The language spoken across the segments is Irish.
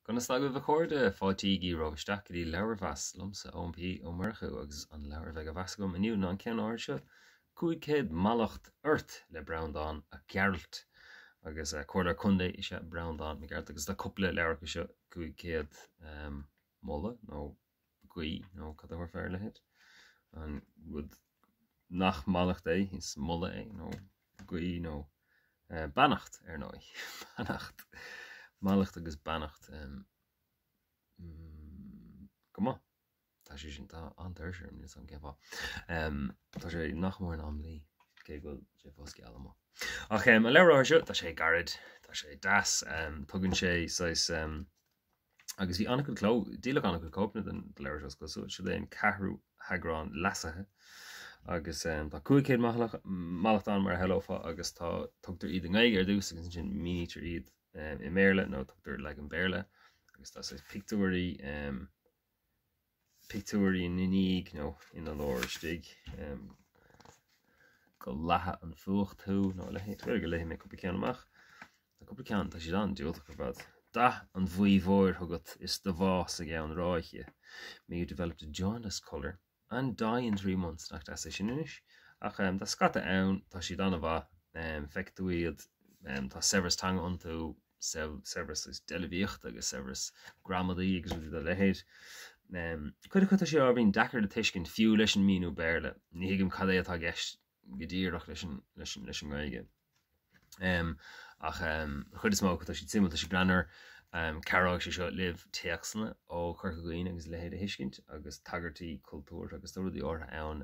Conas tá agaibh a chairde? Fáiltígí romhaibh isteach go dtí Leabharmheas liomsa, Eoin P. Ó Murchú, agus an leabhar a bheidh á mheas agam inniu ná an ceann áirithe seo, 500 Mallacht Ort le Breandán Mac Gearailt. Agus comhairleoir contae is ea Breandán Mac Gearailt agus tá cúpla leabhar acu seo, 500 moladh nó guí nó cad a thabharfá ar a leithéid? An rud nach mallacht é, is moladh é nó guí nó beannacht ar ndóigh. Beannacht. Mallacht agus beannacht. Go maith. Tá sé sin tá an-tuirse orm níl a fhios agam cén fáth. Tá sé nach mór in am luí cé go bhfuil sé fós geal amuigh. Ach an leabhar áirithe seo tá sé gairid, tá sé deas, tugann sé saghas Agus bhí an-chuid cló, díoladh an-chuid cóipeanna den leabhar seo is cosúil. Seo é an ceathrú heagrán leasaithe agus tá 500 mallacht ann mar a shamhlófá agus tá, tugtar iad i nGaeilge ar dtús agus ansin mínítear iad i mBéarla nó tugtar leagan Béarla agus tá saghas pictiúirí, pictiúirí ina ndiaidh nó ina lár istigh. Go leatha an fuacht thú nó a leithéid. B'fhéidir go léifidh mé cúpla ceann amach. Tá cúpla ceann, tá siad an-diúltach ar fad. Dath an bhuí mhóir chugat is do bhás i gceann ráithe. May you develop the jaundice colour and die in 3 months. Nach deas é sin anois? Ach tá scata ann, tá siad an-mhaith. Feicfidh tú iad, tá saibhreas teanga iontu, saibhreas deilbhíochta agus saibhreas gramadaí agus rudaí dá leithéid. Cuid acu tá sé ábhairín deacair le tuiscint, fiú leis an míniú Béarla. Ní thuigim cad é atá i gceist go díreach leis an, leis an, leis an nGaeilge. Ach an chuid is mó acu tá siad suimiúil, tá siad greannmhar. Cabhróidh sé seo libh téacsanna ó Chorca Dhuibhne agus a leithéid a thuiscint agus tagairtí cultúrtha agus tá rudaí áirithe ann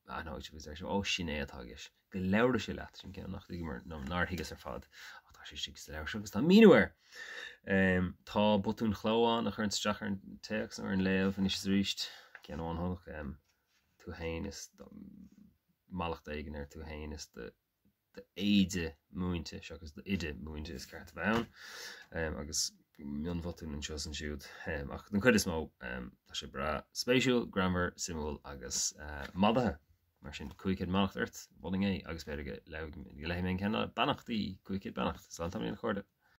aithneoidh sibh agus deir sibh, ó, sin é atá i gceist. Go labhra sé leat, sin ceann nach dtuigeamar, nó nár thuigeas ar fad, ach tá sé istigh sa leabhar seo agus tá míniú air! Tá botúin chló ann a chuireann isteach ar an téacs nó ar an léamh anois is arís. Ceann amháin chonac, tú fhéin is mallacht éigin ar tú fhéin is do d'éide múinte seachas d'oide múinte is ceart a bheith ann agus mionbhotúin anseo is ansiúd ach den chuid is mó tá sé breá spéisiúil, greannmhar, suimiúil agus mallaithe. Mar sin 500 mallacht ort, mholfainn é agus b'fhéidir go léifidh mé an ceann eile, beannachtaí, 500 beannacht. Slán tamaillín a chairde.